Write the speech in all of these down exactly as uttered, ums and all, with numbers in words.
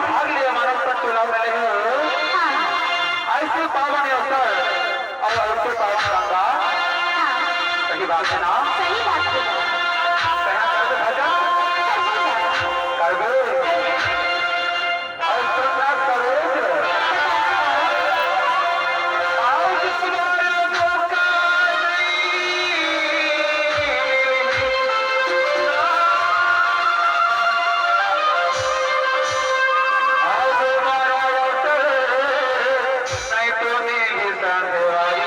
भाग लिया मानव तन टोला में नहीं हो। हाँ। ऐसे पावन अवसर और ऐसे पावन गंगा। हाँ। सही बात है ना? सही बात है। कहना कर दे भजन। कर दे। और सुनना करो। आज तुम्हारा मौका नहीं। आज तुम्हारा अवसर नहीं तो मेरी संगवारी।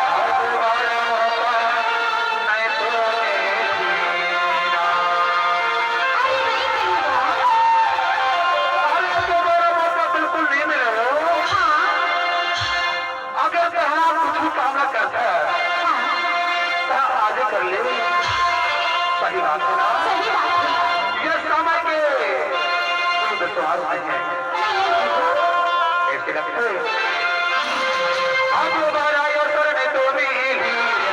आज तुम्हारा मौका नहीं तो मेरी जीना। अरे, तुम्हारा मौका बिल्कुल नहीं मिलेगा। अगर तोहार कुछ काम न करता, तो आज कर ले। सही बात है ना? सही बात है। ये समय के कोई विश्वास नहीं है। नहीं है। ऐसे लगते हैं। अब दोबारा ये शरण तो नहीं।